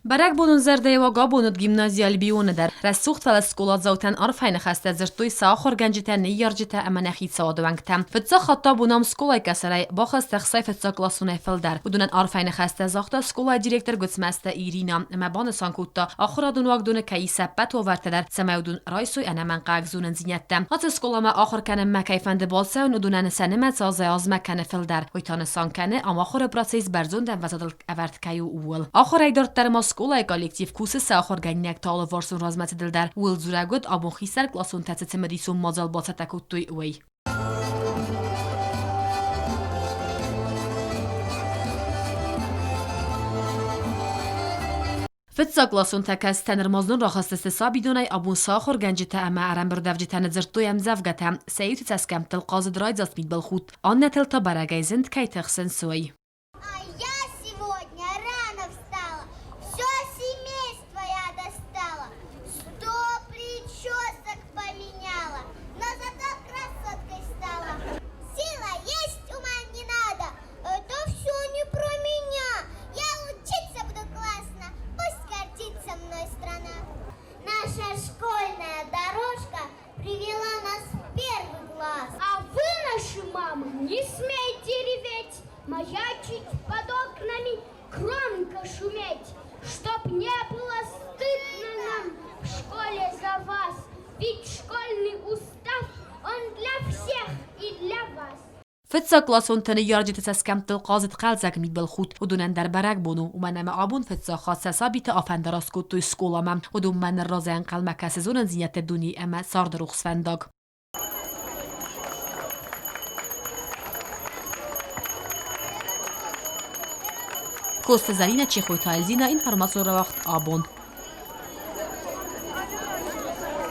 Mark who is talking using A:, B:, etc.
A: Бӕрӕгбонон зӕрдӕйы абон уыд гимнази Альбионы дӕр. Рӕсугъд, фӕлӕ скъоладзаутӕн арфӕйы ныхӕстӕ дзырдтой сӕ ахуыргӕнджытӕ, ныййарджытӕ ӕмӕ нӕ хицауады уӕнгтӕ. Фыццаг хатт абон ам скъолайы къӕсӕрӕй бахызт ӕхсай фыццагкъласонӕй фылдӕр. Уыдонӕн арфӕйы ныхӕстӕ загъта скъолайы директор Гуыцмӕзты Иринӕ ӕмӕ банысан кодта, ахуырадон уагдоны кӕй ис ӕппӕт уавӕртӕ дӕр, цӕмӕй уыдон райсой ӕнӕмӕнгхъӕуӕг зонындзинӕдтӕ. Ацы скъоламӕ ахуыр кӕнынмӕ кӕй фӕнды бацӕуын, уыдонӕн сӕ нымӕц азӕй-азмӕ кӕны фылдӕр. Уый та нысан кӕны, ам ахуыры процесс бӕрзонд ӕмвӕзадыл ӕвӕрд кӕй у, ууыл. Ахуырӕй дарддӕр ма скъолайы коллектив кусы сӕ ахуыргӕнинӕгты алыварсон размӕцыдыл дӕр. Ууыл дзурӕг уыд, абон хистӕр къласонтӕ цы цымыдисон мадзал бацӕттӕ кодтой, уый. Фыццагкъласонтӕ кӕцытӕ нырма знон рахызтысты сабидонӕй, абон сӕ ахуыргӕнджытӕ ӕмӕ ӕрӕмбырдуӕвджытӕ ныдздзырдтой ӕмдзӕвгӕтӕ, сӕ иуты цӕсгӕмттыл хъазыд райдзаст мидбылхудт, аннӕтыл та бӕрӕгӕй зынд кӕй тыхсынц, уый.
B: А я сегодня рано встала, все семейство я достала, 100 причесок поменяла, но зато красоткой стала. Сила есть, ума не надо, это все не про меня. Я учиться буду классно, пусть гордится мной страна. Наша школьная дорожка привела нас в первый класс.
C: А вы, наши мамы, не смейте реветь, маячить под окнами, громко шуметь, чтоб не было стыдно нам в школе за вас, ведь школьный устав, он для всех и для вас.
A: Фыццагкъласонты ныййарджыты цӕсгӕмттыл хъазыд хъӕлдзӕг мидбылхудт. Уыдонӕн дӕр бӕрӕгбон у, уымӕн ӕмӕ абон фыццаг хатт сӕ сабиты афӕндараст кодтой скъоламӕ. Уыдонмӕ ныр разӕй ӕнхъӕлмӕ кӕсы зонындзинӕдты дуне ӕмӕ царды рухс фӕндаг. Коцты Зӕринӕ, Чехойты Альзина, информацион рауагъд Абон.